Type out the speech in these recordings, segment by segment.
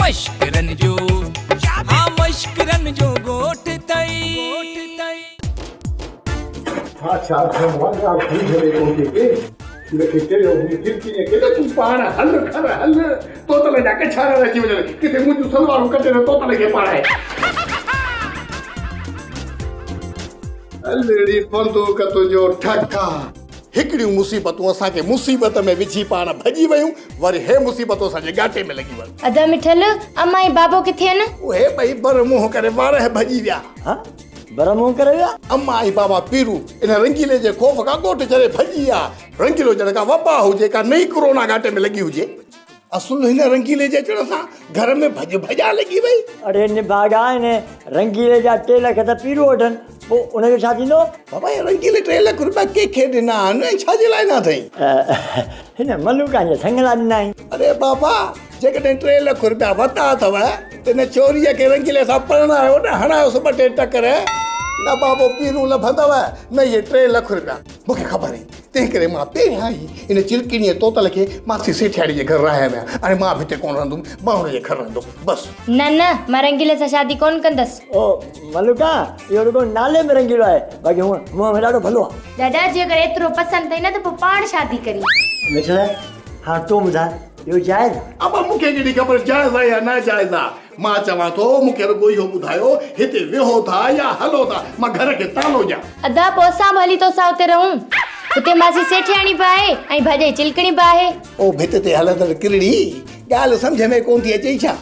مشڪرن جو ها مشڪرن جو ڳوٺ تئي. ڇا ڇا ٿيو آ ڳالهه سمجهه ۾ ڪونه ٿي اچي. هن کي چيو هن چرچيء کي ته تون پاڻ هل کر هل توتل جا ڪڇارا رهجي وڃن ڪٿي منهنجون سلوارون ڪٽي نه توتل کي پارائي. هل ڙي بندوق تنهنجو ٺڪا. هڪڙيون مصيبتون اسان کي مصيبت ۾ وجهي پاڻ ڀڄي ويون وري هي مصيبتون اسان جي ڳاٽي ۾ لڳي ويون. ادا مٺل، امان ۽ بابو ڪٿي آهن؟ اهي ٻئي بر منهن ڪري وارهه ڀڄي ويا. ها؟ بر منهن ڪري ويا؟ امان ۽ بابا پيرو ان رنگيلي جي خوف کان ڳوٺ ڇڏي ڀڄي ويا. رنگيلو ڄڻ ڪا وبا هجي، ڪا نئين ڪورونا ڳاٽي ۾ لڳي هجي. اصل هن رنگيلي جي اچڻ سان گهر ۾ ڀڄ ڀڄان لڳي وئي. اڙي نڀاڳا هن رنگيلي جا ٽي لک ته پيرو وٺن پوء ان جو ڇا ٿيندو؟ بابا هي رنگيلي ٽي لک روپيا ڪنهن کي ڏنا آهن ۽ ڇا جي لاء ڏنا اٿئي؟ هن ملوڪان جي سڱ لاء ڏنا آهن. اڙي بابا جيڪڏهن ٽي لک روپيا ورتا اٿو ته هن چوريء کي رنگيلي سان پرڻايو نه هڻايوس ٻه ٽي ٽڪر نه بابو پيرون لڀندو نه اهي ٽي لک روپيا. مون کي خبر هئي، تنهن ڪري مان پهريان ئي ان چرڪڻيء طوطل کي ماسي سيٺياڻي جي گهر رهايو آهيان. هاڻي مان به هتي ڪونه رهندم، مان هن جي گهر رهندم، بس. نه نه، مان رنگيلي سان شادي ڪونه ڪندس. او ملوڪا، اهو رڳو نالي ۾ رنگيلو آهي، باقي هونء منهن ۾ ڏاڍو ڀلو آهي. ڏاڏا، جيڪر ايترو پسند اٿئي نه ته پوء پاڻ شادي ڪرين. مٺل، هاڻ تون ٻڌاء، اهو جائز آهي؟ ابا، مون کي ڪهڙي خبر جائز آهي يا ناجائز آهي. مان چوان ٿو مون کي رڳو اهو ٻڌايو هتي ويهو ٿا يا هلو ٿا، مان گهر کي تالو ڏيان. ادا پوء اسان به هلي توسان اتي رهون. اتي ماسي سيٺياڻي به آهي ۽ ڀاڄائي چلڪڻي به آهي. او ڀت تي هلندڙ ڪرڙي، ڳالهه سمجهه ۾ ڪونه ٿي اچئي ڇا؟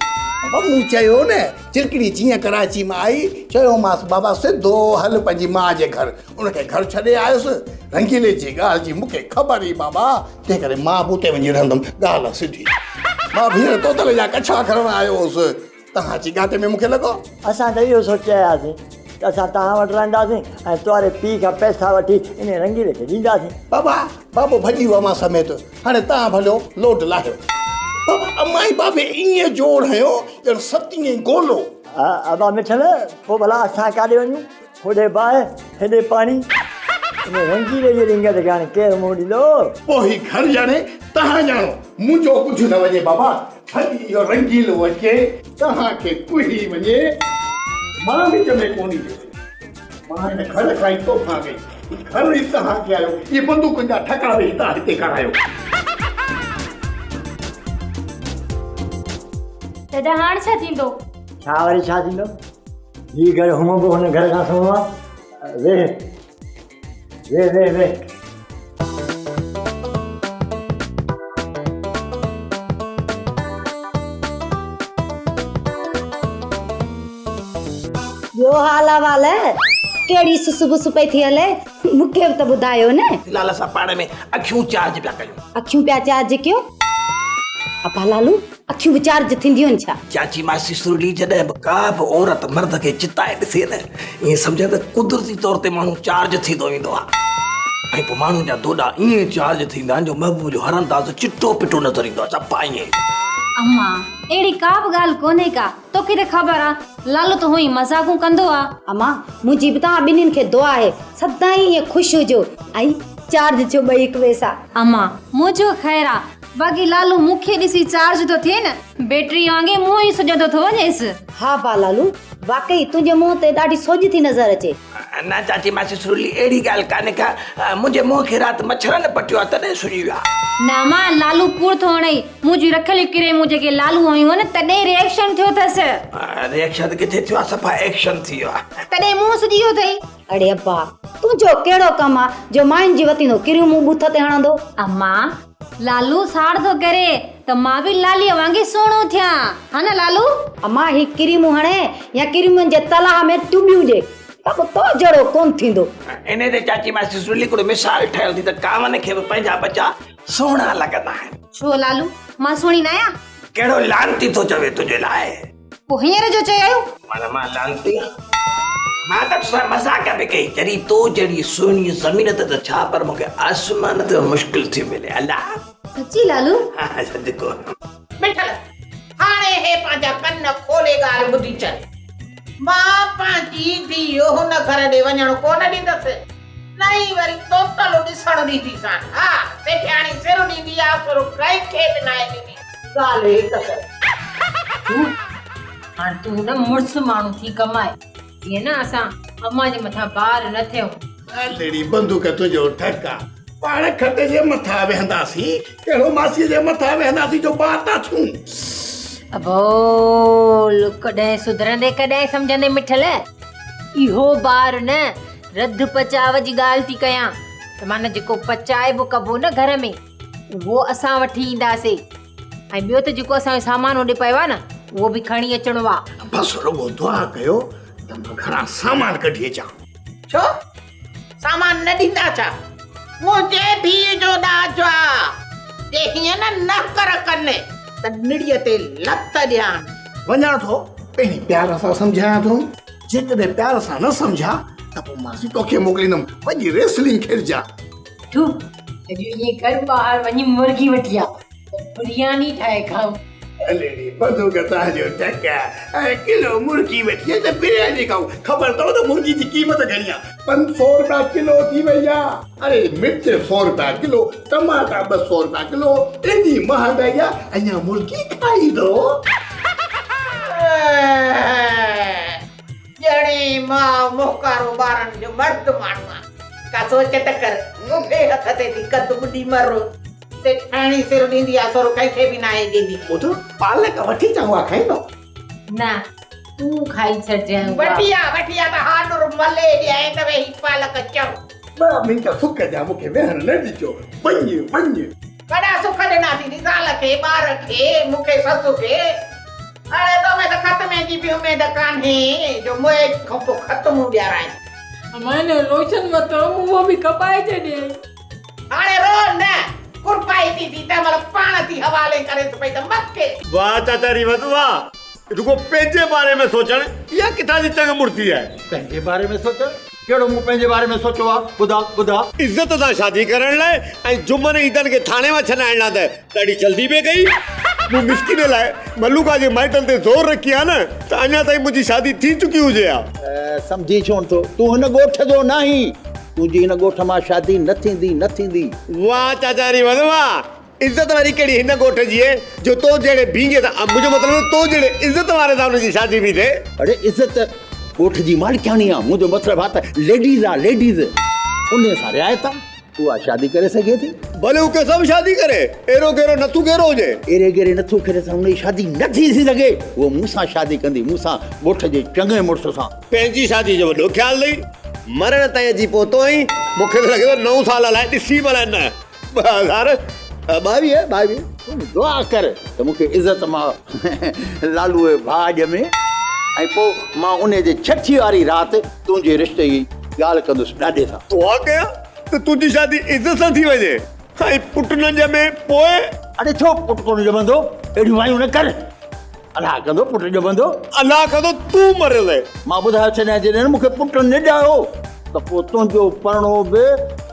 بابا مون چيو نه، چلڪڻي جيئن ڪراچي مان آئي، چيومانس بابا سڌو هل پنهنجي ماء جي گهر. ان کي گهر ڇڏي آيس. رنگيلي جي ڳالهه جي مون کي خبر هئي بابا، تنهن ڪري مان به اتي وڃي رهندم. ڳالهه سڌي. مان به هينئر توتل جا ڪڇا کڻڻ آيو هوس، توهان اچي ڳاٽي ۾ مون کي لڳو. اسان ته اهو سوچي آياسين ته اسان توهان وٽ رهنداسين ۽ توهاري پيء کان پئسا وٺي انهي رنگيلي کي ڏينداسين. بابا، بابو ڀڄي ويو امان سميت، هاڻي توهان ڀليو لوڊ لاهيو. بابا، امان ۽ بابي ائين جوڙ هنيو ڄڻ ستين ۽ گولو. ابا مٺل، پوء ڀلا اسان ڪاڏي وڃون؟ هوڏي باهه، هيڏي پاڻي. ان رنگيلي جي رنگت کي هاڻي ڪير منهن ڏيندو؟ پوء هي گهر ڄاڻي، تهان ڄاڻو، منهنجو ڪجهه نه وڃي بابا، ڀلي اهو رنگيلو اچي، تهان کي ڪهي وڃي، مان وچ ۾ ڪونه ايندس. مان هن گهر کان ئي توفان ڪئي، هي گهر ئي تهان کي آيو، اهي بندوقن جا ٺڪا ويهي تهان هتي ڪرايو. دادا هاڻ ڇا ٿيندو؟ ڇا وري ڇا ٿيندو؟ هي گهر هونء به هن گهر کان سهڻو آ. ويهه ويهه ويهه ويهه. ٻيو حال احوال ڪهڙي سس بس پئي ٿي هلي مون کي به ته ٻڌايو نه. في الحال اسان پاڻ ۾ اکيون چارج پيا ڪيون. اکيون پيا چارج ڪيو؟ ابا لالو اکيون به چارج ٿينديون آهن ڇا؟ چاچي ماسي سرلي جڏهن به ڪا به عورت مرد کي چتائي ڏسي نه ائين سمجهه ته قدرتي طور تي ماڻهو چارج ٿيندو ويندو آهي ۽ پوء ماڻهن جا دوڏا ائين چارج ٿيندا آهن جو محبوب جو هر انداز چٽو پٽو نظر ايندو آهي صفا ائين. امان اهڙي ڪا به ڳالهه ڪونهي ڪا توکي ته خبر آ لالو ته هونئن ئي مذاقون ڪندو آ. امان منهنجي به توهان ٻنهين کي دعا آهي سدائين ائين خوش هجو ۽ چارج ٿيو ٻئي هڪ ٻئي سان. امان منهنجو خير آ باقي لالو مون کي ڏسي چارج ٿو ٿئي نه بيٽري وانگي منهن ئي سڄندو ٿو وڃيس. ها با لالو واقعي تنهنجي منهن تي ڏاڍي سوڄ ٿي نظر اچي. نه چاچي ماسي سرلي اهڙي ڳالهه ڪانهي ڪا منهنجي منهن کي رات مڇرن پٽيو آ تڏهن سڄي ويو آ. نه امان لالو ڪوڙ ٿو هڻئي منهنجون رکيل ڪريمون جيڪي لالو هنيون هن تڏهن ري ايڪشن ٿيو اٿس. ري ايڪشن ڪٿي ٿيو آ صفا ايڪشن ٿي ويو آ. تڏهن منهن سڄي ويو اٿئي. اڙي ابا تنهنجو ڪهڙو ڪم آ جو ماين جي وتيندو ڪريمون ٻوٿ تي هڻندو. امان لالو ساڙ ٿو ڪري ته مان به لاليء وانگي سهڻو ٿيان ها نه لالو. امان هي ڪريمون هڻي يا ڪريمن جي تلاء ۾ ٽٻيون ڏي ته به تو جهڙو ڪونه ٿيندو. انهيء تي چاچي ماسي سرلي هڪڙو مثال ٺاهيو ٿي ته ڪانون کي به پنهنجا ٻچا سهڻا لڳندا آهن. ڇو لالو مان سهڻي ناهيان؟ ڪهڙو لعنتي ٿو چوي تنهنجي لاء؟ پوء هينئر جو چئي آيو؟ معنيٰ مان لعنتي آهيان؟ مان ته توسان مذاق پئي ڪئي. جڏهن تو جهڙي سهڻي زمين تي ته ڇا پر مون کي آسمان تي به مشڪل ٿي ملي. الا! سچي لالو؟ ها صدقو. مٺل، هاڻي هي پنهنجا ڪن کولي ڳالهه ٻڌي ڇڏ. مان پنهنجي ڌيء هن گهر ڏي وڃڻ ڪونه ڏيندس، نه ئي وري توتلو ڏسڻ ڏينديسان. ها، سيٺياڻي سر ڏيندي آ، سر ڪنهن کي به ناهي ڏيندي. ڳالهه هڪ ڪر. مٺو، هاڻ تون نه مڙس ماڻهو ٿي ڪماء، جيئن نه اسان امان جي مٿان بار نه ٿيون. ڏاڏڙي بندوق تنهنجو ٺڪ آ. پاڻ کٽ جي مٿان ويهنداسين، ڪهڙو ماسيء جي مٿان ويهنداسين جو بار ٿا ٿيون. ابول، ڪڏهن سڌرندي ڪڏهن سمجهندي مٺل. اهو بار نه رڌ پچاء جي ڳالهه ٿي ڪيان ته معنيٰ جيڪو پچائبو ڪبو نه گهر ۾ اهو اسان وٺي اينداسي ۽ ٻيو ته جيڪو اسان جو سامان هوڏي پيو آهي نه اهو به کڻي اچڻو آهي. بس رڳو دعا ڪيو ته مان گهران سامان ڪڍي اچان. ڇو؟ سامان نه ڏيندا ڇا؟ منهنجي ڌيء جو ڏاج آ. جي هيئن نه نهڪر ڪن ته نڙيء تي لت ڏيان. وڃان ٿو، پهرين پيار سان سمجهايان ٿو. جيڪڏهن پيار سان نه سمجهيا ته پوء ماسي توکي موڪليندم، وڃي ريسلنگ کيڏجان. مٺو، اڄ ائين ڪر ٻاهر وڃي مرغي وٺي آ ته برياني ٺاهي کائون. هلي ڙي بندوق تان جو ٽڪ ۽ ڪلو مرغي وٺي اچ ته برياني کائون. خبر اٿو ته مرغي جي قيمت گهڻي آ؟ 500 رپيا ڪلو ٿي وئي آ. اڙي مرچ سو رپيا ڪلو، ٽماٽا 200 رپيا ڪلو، ايڏي مهانگائي آ اڃا مرغي کائيندو. ڄڻي ماء موهڪارو ٻارن جو مرد ماڻهو آ. ڪا سوچ ته ڪر، اڀي هٿ تي ٿي قد ٻڏي مر. سيٺاڻي سر ڏيندي آ سر ڪنهن کي به ناهي ڏيندي. ٻڌ پالڪ وٺي اچان اها کائيندو؟ نه تون کائي ڇڏجانء اها. وٺي آ وٺي آ ته هانور ملي ڏيانء ته ويهي پالڪ چئو. ٻه منٽ سک جا مون کي ويهڻ نه ڏجو. وڃ وڃ. وڏا سک ڏناسين ني زال کي ٻار کي مون کي سس کي. اڙي تو ۾ ته ختمي جي به اميد ڪانهي جو موئي کان پوء ختمون ڏيارائين. امان لوشن ورتو هوم اهو به کپائي ڇڏيائين. هاڻي رو نه، قربائتي ٿي تنهن مهل پاڻ ٿي حوالي ڪريس پئي ته مکي. واهه چاچا ريوت واهه، رڳو پنهنجي باري ۾ سوچڻ اها ڪٿان جي چڱ مڙسي آهي. پنهنجي باري ۾ سوچڻ؟ ڪهڙو مون پنهنجي باري ۾ سوچيو آ؟ ٻڌاء ٻڌاء. عزت سان شادي ڪرڻ لاء ۽ جمعن عيدن کي ٿاڻي مان ڇڏائڻ لاء ته ڏاڍي جلدي پئي ڪئي. مون مسڪين لاء ملوڪا جي مائٽن تي زور رکي ها نه ته اڃا تائين منهنجي شادي ٿي چڪي هجي ها. سمجهين ڇو نٿو؟ تون هن ڳوٺ جو ناهين. تنهنجي هن ڳوٺ مان شادي نه ٿيندي، نه ٿيندي. واهه چاچا ريوز واهه! عزت واري ڪهڙي هن ڳوٺ جي جو تو جهڙي ڀينگي سان، منهنجو مطلب ته تو جهڙي عزت واري سان هن جي شادي پئي ٿئي. اڙي عزت ڳوٺ جي مالڪياڻي آ، منهنجو مطلب آ ته ليڊيز آ ليڊيز، انهي سان رعايت آ، اها شادي ڪري سگهي ٿي. ڀلي هو ڪنهن سان به شادي ڪري، ايرو گيرو نٿو گيرو هجي. ايري گيري نٿو گيري سان هن جي شادي نه ٿي ٿي سگهي، هوء مون سان شادي ڪندي، مون سان ڳوٺ جي چڱي مڙس سان. پنهنجي شادي جو وڏو خيال اٿئي، مرڻ تائين اچي پهتو آهين، مون کي ته لڳي ٿو نئون سال الائي ڏسي به الائي نه. 2022 22. تون دعا ڪر ته مون کي عزت مان لالوء ڀاء ڄمي ۽ پوء مان انهيء جي ڇٺيء واري رات تنهنجي رشتي جي ڳالهه ڪندس ڏاڏي سان. دعا ڪيان ته تنهنجي شادي عزت سان ٿي وڃي ۽ پٽ نه ڄمي پوء. اڙي ڇو پٽ ڪونه ڄمندو؟ اهڙيون وايون نه ڪر. الله ڪندو پٽ ڄمندو. الله ڪندو تون مريل. مان ٻڌايو ڇڏيان جيڏهن مون کي پٽ نه ڄايو ته پوء تنهنجو پرڻو به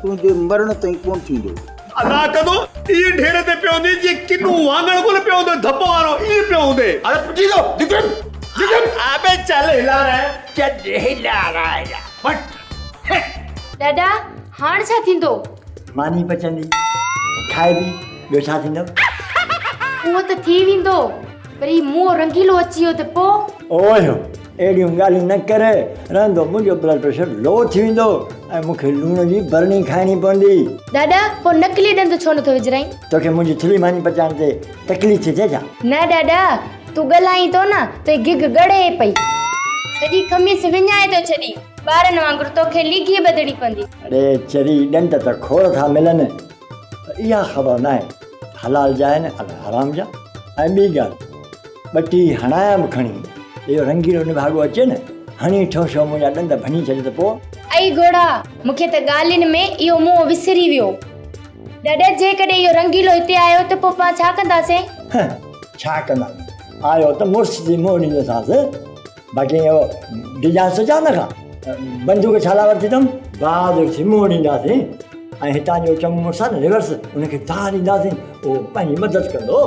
تنهنجي مرڻ تائين ڪونه ٿيندو. الله ڪندو ائين ڍير تي پيو هوندين جيئن ڪنو واڱڻ ڪونه پيو هوندو ڌپ وارو ائين پيو هوندين. اڙي پٽي ٿو نڪرم نڪرم. ابي چل هلا رهه. چل هلا رهه پٽ. ڏاڏا هاڻ ڇا ٿيندو؟ ماني پچندي، کائبي، ٻيو ڇا ٿيندو؟ اهو ته ٿي ويندو، پر هي منهن رنگيلو اچي ويو ته پوء؟ اوهه، اهڙيون ڳالهيون نه ڪر، رهندو منهنجو بلڊ پريشر لو ٿي ويندو ۽ مون کي لوڻ جي برڻي کائڻي پوندي. ڏاڏا، پوء نقلي ڏند ڇو نٿو وجهرائين؟ توکي منهنجي ٿلهي ماني پچائڻ تي تڪليف ٿي ٿئي ڇا؟ نه ڏاڏا، تون ڳالهائين ٿو نه ته هي گگ ڳڙي پئي. سڄي قميص وڃائي ٿو ڇڏين. ٻارن وانگر توکي ليگي ٻڌڻي پوندي. اڙي چري ڏند ته کوڙ ٿا ملن پر اها خبر ناهي ته حلال جا آهن الائي حرام جا. ۽ ٻي ڳالهه ٻٽي هڻايان به کڻي ته اهو رنگيلو نڀاڳو اچي نه هڻي ٺونشو منهنجا ڏند ڀڃي ڇڏي ته پوء؟ اي گهوڙا! مون کي ته ڳالهين ۾ اهو منهن وسري ويو. ڏاڏا جيڪڏهن اهو رنگيلو هتي آيو ته پوء پاڻ ڇا ڪنداسين؟ هه ڇا ڪنداسين؟ آيو ته مڙس جي منهن ڏيندوسانس. باقي اهو ڊڄان سجان نه کان بندوق ڇا لاء ورتي اٿم؟ بهادر ٿي منهن ڏينداسين ۽ هتان جو چڱو مڙس آهي نه ريورس ان کي دانهن ڏينداسين اهو پنهنجي مدد ڪندو.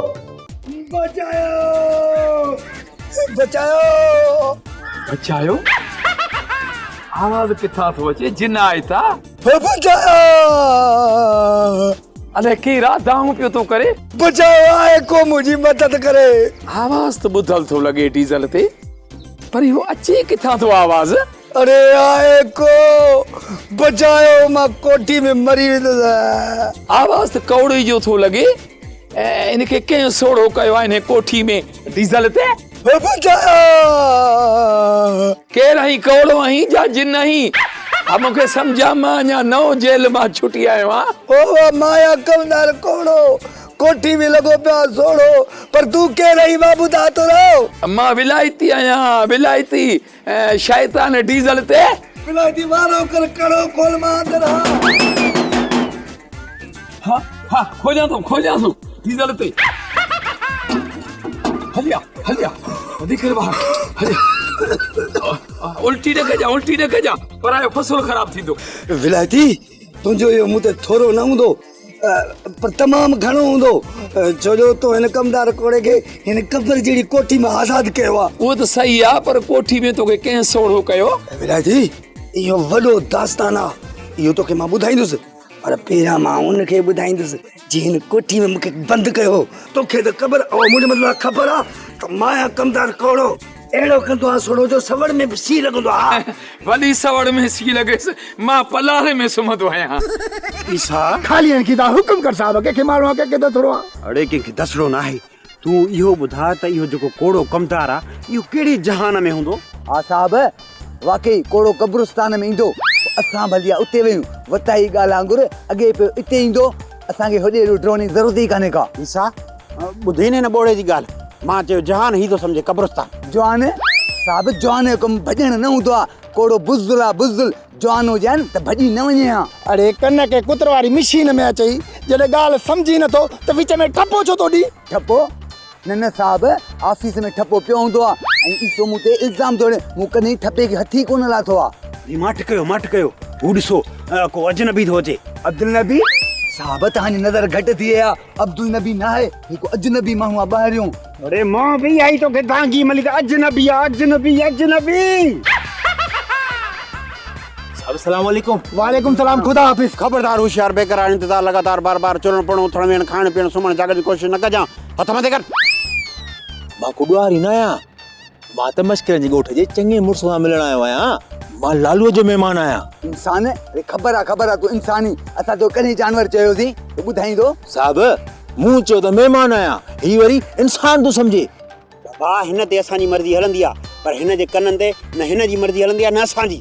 بچايو! بچايو! بچايو؟ آواز ڪٿان ٿو اچي؟ جن آهي ڇا؟ بچايو! الائي ڪير آ دانهون پيو ٿو ڪري. بچايو آهي ڪو منهنجي مدد ڪري. آواز ته ٻڌل ٿو لڳي ڊيزل تي پر اهو اچي ڪٿان ٿو آواز. اڙي آهي ڪو بچايو مان ڪوٺي ۾ مري ويندس. آواز ته ڪوڙي جو ٿو لڳي ان کي ڪنهن سوڙهو ڪيو آهي انهي ڪوٺي ۾ ڊيزل تي. بچايو. ڪير آهين ڪوڙو آهين جا جن آهين. ها مون کي سمجهه مان اڃا نئون جيل مان ڇٽي آيو آهيان. او مايا ڪمدار ڪوڙو ڪوٺي ۾ لڳو پيو آهي سوڙهو پر تون ڪير آهين مان ٻڌاء ٿو رهو. مان ولايتي آهيان ولايتي شيطان ڊيزل تي. ولايتي وارو ڪر ڪڙو کول مان اندر ها. ها ها کوليان ٿو کوليان ٿو ڊيزل تي. هليا هليا نڪر ٻاهر هليا الٽي نه ڪجان الٽي نه ڪجان پرايو فصل خراب ٿيندو. ولايتي تنهنجو اهو مون تي ٿورو نه هوندو پر تمام گهڻو هوندو ڇو جو تو هن ڪمدار ڪوڙي کي هن قبر جهڙي ڪوٺي مان آزاد ڪيو آهي. اهو ته صحيح آهي پر ڪوٺي ۾ توکي ڪنهن سوڙهو ڪيو؟ ولايتي اهو وڏو داستان آهي اهو توکي مان ٻڌائيندس پر پهريان مان ان کي ٻڌائيندس جنهن هن ڪوٺي ۾ مون کي بند ڪيو هو. توکي ته قبر او منهنجو مطلب آهي خبر آهي ته مان آهيان ڪمدار ڪوڙو اهڙو ڪندو آهيان سوڙهو جو سوڙ ۾ به سي لڳندو آهي. ڀلي سوڙ ۾ سي لڳيس مان پلاري ۾ سمهندو آهيان. عيسيٰ. خالي هن کي ٿا حڪم ڪر صاحب ڪنهن کي مارڻو آهي ڪنهن کي دسڻو آهي. اڙي ڪنهن کي دسڻو ناهي تون اهو ٻڌاء ته اهو جيڪو ڪوڙو ڪمدار آ اهو ڪهڙي جهان ۾ هوندو؟ ها صاحب واقعي ڪوڙو قبرستان ۾ ايندو پوء اسان ڀلي اتي ويون وتائي ڳالهه وانگر اڳي پيو اتي ايندو اسان کي هوڏي ايڏو ڊوڙڻ جي ضرورت ئي ڪانهي ڪا. عيسيٰ ٻڌين هن ٻوڙي جي ڳالهه مان چيو جهان هي ٿو سمجهي قبرستان. جوان صاحب جوان جو ڪم ڀڄڻ نه هوندو آ ڪوڙو بزدل آ بزدل جوان هجي ها نه ته ڀڄي نه وڃي ها. اڙي ڪن کي ڪتر واري مشين ۾ اچئي جڏهن ڳالهه سمجهين نٿو ته وچ ۾ ٺپو ڇو ٿو ڏين؟ ٺپو؟ نه نه صاحب آفيس ۾ ٺپو پيو هوندو آ ۽ عيسو مون تي الزام ٿو هڻي مون ڪڏهن ٺپي کي هٿ ئي ڪونه لاٿو آ. هي ماٺ ڪيو ماٺ ڪيو هو ڏسو ڪو اجنبي ٿو اچي. عبدالنبي؟ صاحب توهان جي نظر گهٽ ٿي وئي آ عبدالنبي ناهي هي ڪو اجنبي ماڻهو آ ٻاهريون. اڙي مان به اها ئي توکي دانگي ملي ته اجنبي آ اجنبي اجنبي. صاحب السلام عليڪم. وعليڪم السلام خدا حافظ. خبردار هوشيار بيقرار انتظار لڳاتار بار بار چرڻ پڻو اٿڻ ويهڻ کائڻ پيئڻ سمهڻ جاڳڻ جي ڪوشش نه ڪجان هٿ مٿي ڪر. مان ڪو ڏوهاري نه آهيان مان ته مشڪرن جي ڳوٺ جي چڱي مڙس سان ملڻ آيو آهيان مان لالوء جو مهمان آهيان. انسان؟ اڙي خبر آ خبر آ تون انسان ئي اسان توکي ڪڏهن جانور چيوسين ته ٻڌائيندو. صاحب مون چيو ته مهمان آهيان هي وري انسان ٿو سمجهي. بابا هن تي اسان جي مرضي هلندي آ پر هن جي ڪنن تي نه هن جي مرضي هلندي آ نه اسان جي.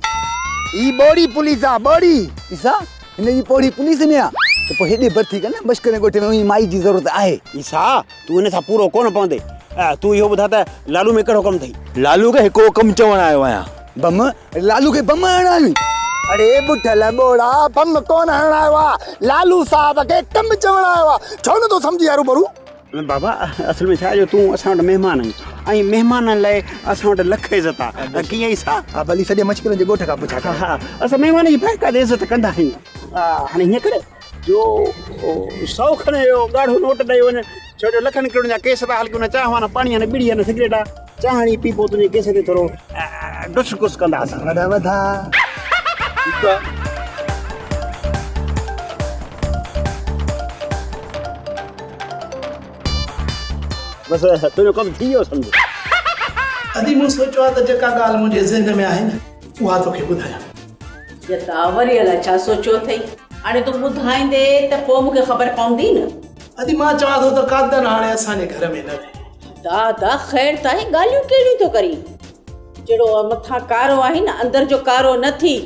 هي ٻوڙي پوليس آ ٻوڙي. عيسيٰ هن جي پوڙهي پوليس ۾ آ ته پوء هيڏي ڀرتي ڪر نه مشڪرين ڳوٺ ۾ انهي مائي جي ضرورت آهي. عيسيٰ تون هن سان پورو ڪونه پوندين. تون اهو ٻڌاء ته لالو ۾ ڪهڙو ڪم اٿئي؟ لالو کي هڪڙو ڪم چوڻ آيو آهيان. بم؟ لالو کي بم هڻڻ آيو آهين؟ اڙي ٻٺل ٻوڙا بم ڪونه هڻڻ آيو آ لالو صاحب کي ڪم چوڻ آيو آ ڇو نٿو سمجهين هروڀرو؟ بابا اصل ۾ ڇا آهي جو تون اسان وٽ مهمان آهين ۽ مهمانن لاء اسان وٽ لک عزت آ ڪيئن عيسيٰ؟ ها ڀلي سڄي مشڪرن جي ڳوٺ کان پڇا ڪر. ها اسان مهمان جي باقاعده عزت ڪندا آهيون هاڻي هيئن ڪر جو سئو کن جو ڳاڙهو نوٽ ڏئي وڃ ڇو جو لکن ڪروڙن جا ڪيس ٿا هلڪي ان چانهه وانه پاڻي آ نه ٻيڙي آ نه سگريٽ آ چانهه هڻي پي پوء تنهنجي ڪيس تي ٿورو ڊسڪس ڪنداسين. وڏا وڌا. ٺيڪ آ. بس تنهنجو ڪم ٿي ويو سمجهه. ادي مون سوچيو آهي ته جيڪا ڳالهه منهنجي ذهن ۾ آهي نه اها توکي ٻڌايان. جتا وري الائي ڇا سوچيو اٿئي. هاڻي تون ٻڌائيندي ته پوء مون کي خبر پوندي نه. ادي مان چوان ٿو ته قادن هاڻي اسان جي گهر ۾ نه رهي. دادا خير ته آهي ڳالهيون ڪهڙيون ٿو ڪرين. جهڙو مٿان ڪارو آهين نه اندر جو ڪارو نه ٿي.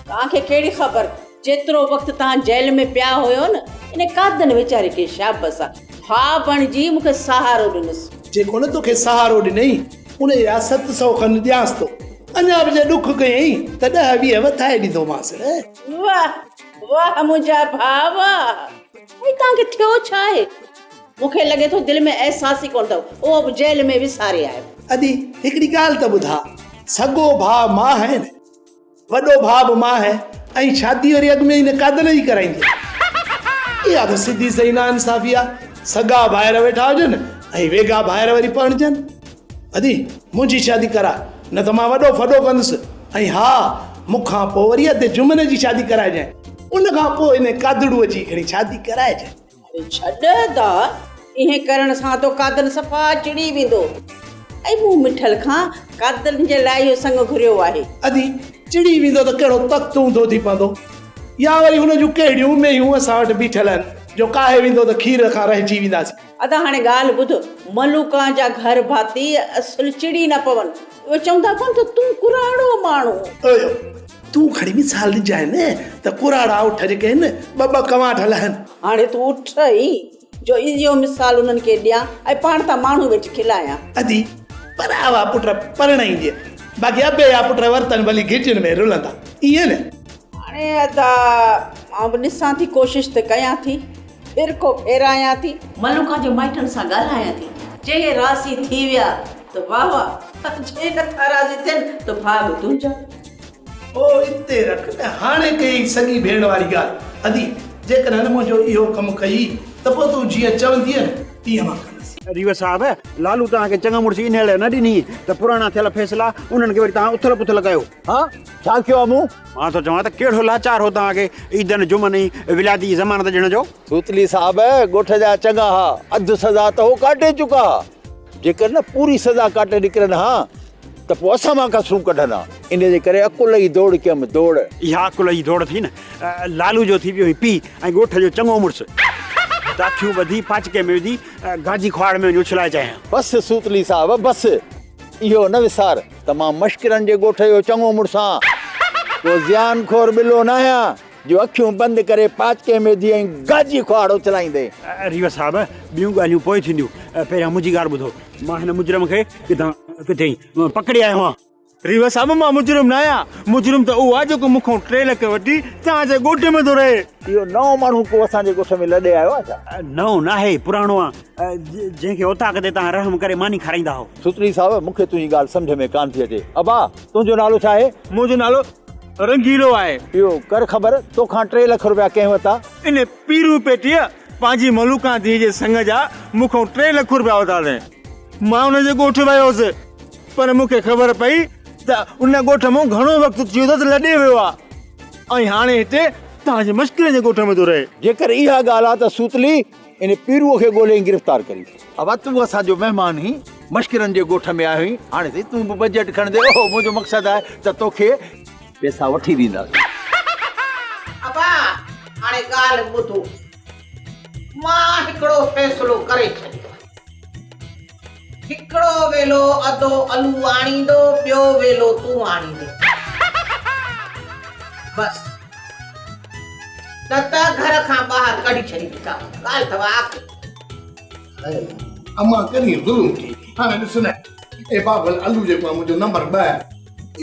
توهان کي ڪهڙي خبر، جيترو وقت توهان جيل ۾ پيا هيو نه، ان قادن ويچاري کي شابس آ، ڀاء بڻجي مون کي سهارو ڏنس. جيڪو نه توکي سهارو ڏنئي، ان جا 700 کن ڏيانس ٿو. اڃا به جي ڏک ڪيئين ته ڏهه 20 وڌائي ڏيندومانس. واهه واهه منهنجا ڀاء واهه! ۽ توهان کي ٿيو ڇا آهي؟ مون کي لڳي ٿو دل ۾ احساس ئي ڪونه اٿو، اهو به جيل ۾ وساري آيو. ادي، هڪڙي ڳالهه ته ٻڌاء، سڳو ڀاء مان آهيان نه؟ وڏو ڀاء به مان آهيان ۽ شادي وري اڳ ۾ ئي نه قادن جي ڪرائيندي. اها ته سڌي سئي ناانصافي آ. سڳا ڀائر ويٺا هجن ۽ ويڳا ڀائر وري پرڻجن. ادي منهنجي شادي ڪراء نه ته مان وڏو ڦڏو ڪندس ۽ ها مون کان پوء وري ادي جمن جي شادي ڪرائجانء. ان کان پوء ان قادڙوء جي کڻي شادي ڪرائجانء. اڙي ڇڏ ادا، ائين ڪرڻ سان ته قادن صفا چڙي ويندو. ۽ مون مٺل کان قادن جي لاء اهو سڱ گهريو آهي. ادي، چڙي ويندو ته ڪهڙو تخت اونڌو ٿي پوندو؟ يا وري هن جون ڪهڙيون مينهون اسان وٽ بيٺل آهن جو ڪاهي ويندو ته کير کان رهجي وينداسين. ادا هاڻي ڳالهه ٻڌ، ملوڪان جا گهر ڀاتي اصل چڙي نه پون. اهي چوندا ڪونه ته تون ڪراڙو ماڻهو. اهو تون کڻي مثال ڏجانء نه ته ڪراڙا اٺ جيڪي آهن ٻه ٻه ڪنواٺ لهن. هاڻي تون اٺ آهين جو اهو مثال انهن کي ڏيان ۽ پاڻ تان ماڻهو ويٺي کلايان. ادي پراوا پٽ پرڻائيندينء، باقي ابي جا پٽ ورتن ڀلي گهٽين ۾ رلندا، ائين نه؟ هاڻي ادا آئون به ڏسان ٿي ڪوشش ته ڪيان ٿي. ڦرڪو ڦيرايان ٿي. ملوڪان جي مائٽن سان ڳالهايان ٿي. جي راضي ٿي ويا ته واهه واهه، جي نٿا راضي ٿين ته ڀاڳ تنهنجا. او اتي رک ته هاڻي ڪيئي سڳي ڀيڻ واري ڳالهه. ادي، جيڪڏهن هن منهنجو اهو ڪم ڪيئي ته پوء تون جيئن چوندينء نه تيئن مان ڪندس. ريوه صاحب، لالو توهان کي چڱو مڙسي انهيء لاء نه ڏني ته پراڻا ٿيل فيصلا انهن کي وري توهان اٿل پٿل ڪيو. ها، ڇا ڪيو آ مون؟ مان ٿو چوان ته ڪهڙو لاچار هو توهان کي عيدن، جمعن ۽ ولادي جي ضمانت ڏيڻ جو؟ سوتلي صاحب، ڳوٺ جا چڱا ها، اڌ سزا ته هو ڪاٽي چڪا ها. جيڪر نه پوري سزا ڪاٽي نڪرن ها ته پوء اسان مان ڪسرون ڪڍن ها. ان جي ڪري عقل جي ڊوڙ ڪيم، ڊوڙ. اها عقل جي ڊوڙ ٿي نه. لالو جو ٿي پيو هين پيء ۽ ڳوٺ جو چڱو مڙس. ڊاکيون ٻڌي پاچڪي ۾ وجهي گاجي کهاڙ ۾ وڃي اڇلائي چيائين. بس سوتلي صاحب، بس. اهو نه وسار ته مان مشڪرن جي ڳوٺ جو چڱو مڙس آهيان. ڪو زيان خور ٻلو ناهيان جو اکيون بند ڪري پاچڪي ۾ وڌي ۽ گاجي کهاڙ اڇلائيندين. ريوه صاحب، ٻيون ڳالهيون پوء ٿينديون. پهريان منهنجي ڳالهه ٻڌو. مان هن مجرم کي ڪٿان ڪٿي پڪڙي آيو آهيان. ريوه صاحب، مان مجرم ناهيان. مجرم ته اهو آهي جيڪو مون کان 3 لک وٺي توهان جي ڳوٺ ۾ ٿو رهي. اهو نئون ماڻهو ڪو اسان جي ڳوٺ ۾ لڏي آيو آهي ڇا؟ نئون ناهي، پراڻو آهي. جنهن کي اوطاق تي توهان رحم ڪري ماني کارائيندا هئو. سوتري صاحب، مون کي تنهنجي ڳالهه سمجهه ۾ ڪانه ٿي اچي. ابا، تنهنجو نالو ڇا آهي؟ منهنجو نالو رنگيلو آهي. اهو ڪر خبر، توکان 3 لک رپيا ڪنهن ورتا؟ ان پيرو پيٽيء پنهنجي ملوڪان ڌيء جي سڱ جا مون کان 3 لک رپيا ورتا اٿئين. مان ان جي ڳوٺ ويو هوس، پر مون کي خبر پئي ته ان ڳوٺ مان گهڻو وقت ٿي ويو اٿس لڏي ويو آهي ۽ هاڻي هتي توهان جي مشڪرين جي ڳوٺ ۾ ٿو رهي. جيڪر اها ڳالهه آهي ته سوتلي ان پيروء کي ڳولي ۽ گرفتار ڪريس. ابا تون اسان جو مهمان هين، مشڪرن جي ڳوٺ ۾ آيو هين، هاڻي سهي تون به بجيٽ کڻندين، اوهو منهنجو مقصد آهي ته توکي پئسا وٺي ڏينداسين. ابا هاڻي ڳالهه ٻڌو، مان هڪڙو فيصلو ڪري ڇڏيو آهي. هڪڙو ويلو ادو الو آڻيندو، ٻيو ويلو تون آڻيندين. بس. نه ته گهر کان ٻاهر ڪڍي ڇڏينديسانو. ڳالهه اٿو آخري. هاء امان ڪڏهن ظلم ٿي. هاڻي ڏس نه اي بابل الو جيڪو آهي منهنجو نمبر 2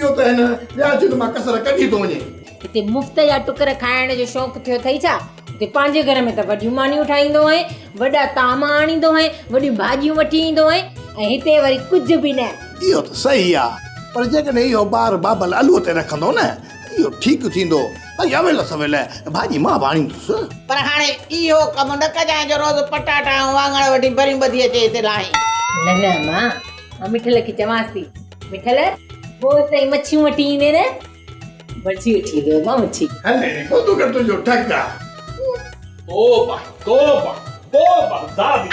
اهو ته هن وياجن مان ڪسر ڪڍي ٿو وڃي. هتي مفت جا ٽڪر کائڻ جو شوق ٿيو اٿئي ڇا؟ هتي پنهنجي گهر ۾ ته وڏيون مانيون ٺاهيندو آهين، وڏا طعام آڻيندو آهين، وڏيون ڀاڄيون وٺي ايندو آهين ۽ هتي وري ڪجهه به نه. اهو ته صحيح آ پر جيڪڏهن اهو بار بابل الوء تي رکندو نه ته اهو ٺيڪ ٿيندو. ڀئي اويل سويل ڀاڄي مان به آڻيندس. پر هاڻي اهو ڪم نه ڪجانء جو روز پٽاٽا ۽ واڱڻ وڍي ڀريون ٻڌي اچي هتي لاهين. نه نه امان، مان مٺل کي چوانس ٿي. مٺل، روز تائين مڇيون وٺي ايندين نه؟ مڇي وٺي ايندو امان مڇي. هل ڙي ڪودو ڪر تنهنجو ٺڪ آ. توبه توبه توبه دادي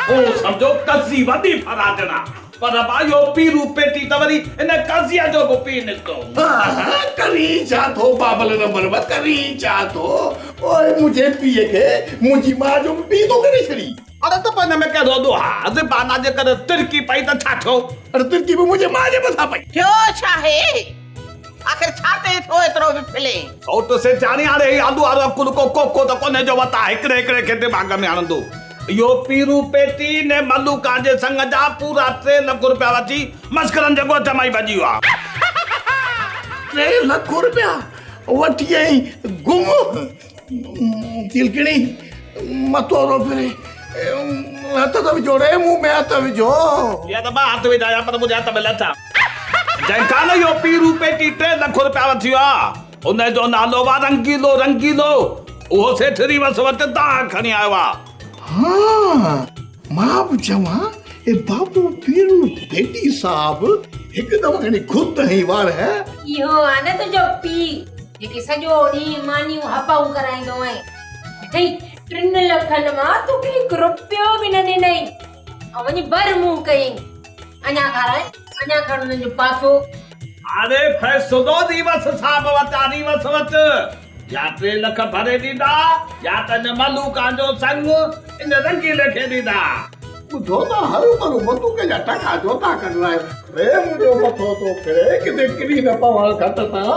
هو سمجهو قضي وڏي فراجڻ آ پر ابا اهو پيرو پيٽي ته وري ان قضيء جو به پيء نڪتو. ها ها ڪرين ڇا ٿو بابل نمبر ٻه ڪرين ڇا ٿو اوئي منهنجي پيء کي منهنجي ماء جو به پيء ٿو ڪري ڇڏين. اڙي ته پوء ان ۾ ڪهڙو ڏوهه آ زبان آ جيڪڏهن ترڪي پئي ته ڇا ٿيو. اڙي ترڪي به منهنجي ماء جي مٿان پئي. ٿيو ڇاهي؟ آخر ڇا تي ٿو ايترو وڦلين؟ سئوٽ سيٺياڻي هاڻي هي آلو وارو عقل ڪو ڪوڪو ته ڪونهي جو وتان هڪڙي هڪڙي کي دماغ ۾ هڻندو. اهو پيرو پيٽي ني ملوڪان جي سڱ جا پورا 3 لک روپيا وٺي مسخرن جي ڳوٺ مان ئي ڀڄي ويو آ. 3 لک روپيا وٺي ۽ گم! تلڪڻي مٿو ٿو ڦري. هٿ ته وجهو ڙي مون ۾ هٿ وجهو. يا ته مان هٿ وجهايان پر منهنجي هٿ ۾ لٿا. جنهن کان اهو پيرو پيٽي 3 لک روپيا وٺي ويو آ، ان جو نالو آ رنگيلو رنگيلو. اهو سيٺ ريوس وٽ دانهن کڻي آيو آ. ها مان به چوان اي بابو پيرو پيٽي صاحب هڪدم کڻي خود هنئي وار هه. اهو آ نه تنهنجو پيء. جيڪي سڄو ڏينهن مانيون هپائون ڪرائيندو آهين. ڏٺئي ٽن لکن مان توکي هڪ رپيو به نه ڏنئي ۽ وڃي بر منهن ڪيئي. اڃا کارائي، اڃا کڻ انهن جو پاسو. هاڻي فيصلو ريوس صاحب وٽ آ، ريوس وٽ. يا 3 لک ڀري ڏيندا يا ته ان ملوڪان جو سڱ ان رنگيلي کي ڏيندا. ٻڌو ته هروڀرو بندوق جا ٽڪا جوتا ڪڍرايو. ري منهنجو مٿو ٿو ڦري ڪٿي ڪري نه پوان کٽ تان.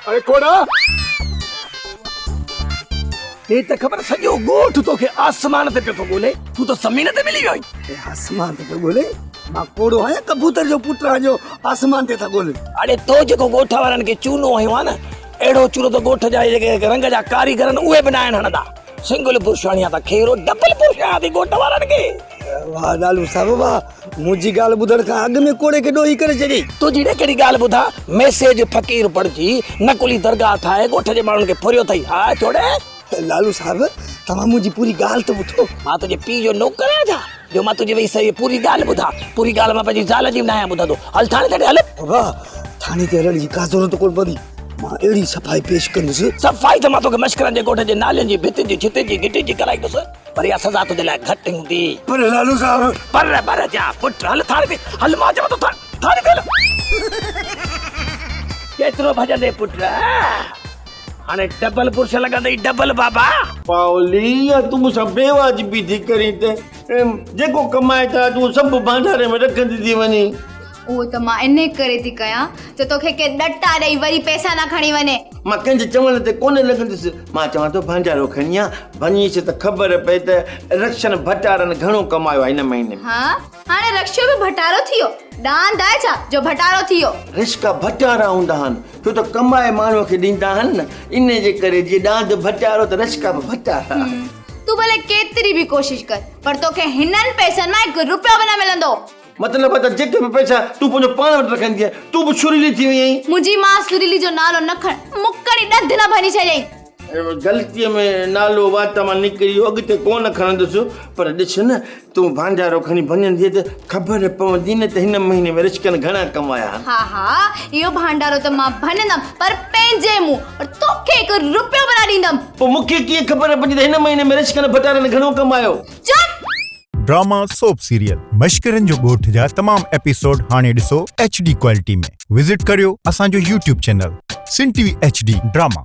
اڙي ڪوڙا! هي ته خبر سڄو ڳوٺ توکي آسمان تي پيو ٿو ڳولي، تون ته زمين تي ملي ويو آهين. اي آسمان تي پيو ڳولي؟ مان ڪوڙو آهيان ڪبوتر جو پٽ آهيان جو آسمان تي ٿا ڳولين. اڙي تو جيڪو ڳوٺ وارن کي چونو هنيو آهي نه، اهڙو چونو ته ڳوٺ جا جيڪي رنگ جا ڪاريگر آهن اهي به ناهن هڻندا. سنگل برش هڻي ها ته کيرو ڊبل برش هڻان ٿي ڳوٺ وارن کي. واهه لالو صاحب واهه، منهنجي ڳالهه ٻڌڻ کان اڳ ۾ ڪوڙي کي ڏوهي ڪري ڇڏيئي. تنهنجي ڏي ڪهڙي ڳالهه ٻڌان، ميسيج فقير بڻجي نقلي درگاهه ٺاهي ڳوٺ جي ماڻهن کي ڦريو اٿئي. ها چوڙي. لالو صاحب توهان منهنجي پوري ڳالهه ته ٻڌو. مان تنهنجي پيء جو نوڪر آهيان ڇا جو مان تنهنجي ويهي سهي پوري ڳالهه ٻڌان. پوري ڳالهه مان پنهنجي زال جي به ناهيان ٻڌندو. هل ٿاڻي تي هل. بابا ٿاڻي تي هلڻ جي ڪا ضرورت ڪونه پوندي. مان اهڙي صفائي پيش ڪندس. صفائي ته مان توکي مشڪرن جي ڳوٺ جي نالين جي ڀتين جي ڇتين جي گهٽين جي ڪرائيندس پر اها سزا تنهنجي لاء گهٽ هوندي. پر لالو صاحب. پر پر جا پٽ هل ٿاڻي تي هل مان چوان ٿو ٿاڻي تي هل. ڪيترو ڀڄندين پٽ. هاڻي ڊبل برش لڳندئي ڊبل بابا. پاولي اها تون مون سان بي واجبي ٿي ڪرين ته جيڪو ڪمائي ٿا اچون سڀ ڀانڊاري ۾ رکندي ٿي وڃين. اهو ته مان انهي ڪري ٿي ڪيان جو توکي ڪير ڏٽا ڏئي وري پئسا نه کڻي وڃي. مان ڪنهن جي چوڻ تي ڪونه لڳندس. مان چوان ٿو ڀانڊارو کڻي آ ڀڃيس ته خبر پئي ته رخشن ڀٽارن گهڻو ڪمايو آهي هن مهيني ۾. ها هاڻي رخشو به ڀٽارو ٿي ويو. ڏاند آهي ڇا جو ڀٽارو ٿي ويو. رشڪا ڀٽارا هوندا آهن ڇو ته ڪمائي ماڻهوء کي ڏيندا آهن نه انهي جي ڪري جيئن ڏاند ڀٽارو ته رشڪا به ڀٽارا. تون ڀلي ڪيتري به ڪوشش ڪر پر توکي هنن پئسن مان هڪ رپيو به نه ملندو. مطلب ته جيڪي به پئسا تون پنهنجو پاڻ وٽ رکندينء تون به سريلي ٿي وئي آهين. منهنجي ماء سريلي جو نالو نه کڻ مڪڙي ڏند نه ڀڃي ڇڏيئين. غلطيء ۾ نالو وات مان نڪري ويو اڳتي ڪونه کڻندس پر ڏس نه تون ڀانڊارو کڻي ڀڃندينء ته خبر پوندي نه ته هن مهيني ۾ رشڪن گهڻا ڪمايا آهن. ها ها اهو ڀانڊارو ته مان ڀڃندم پر پنهنجي منهن پر توکي هڪ رپيو به نه ڏيندم. پوء مون کي ڪيئن خبر پوندي ته هن مهيني ۾ رشڪن ڀٽارن گهڻو ڪمايو. چپ! ڊراما سوپ سيريل مشڪرن جو ڳوٺ جا تمام ايپيسوڊ هاڻي ڏسو ايڇ ڊي ڪوالٽي ۾ وزٽ ڪريو اسان جو YouTube channel Sindh T V H D drama.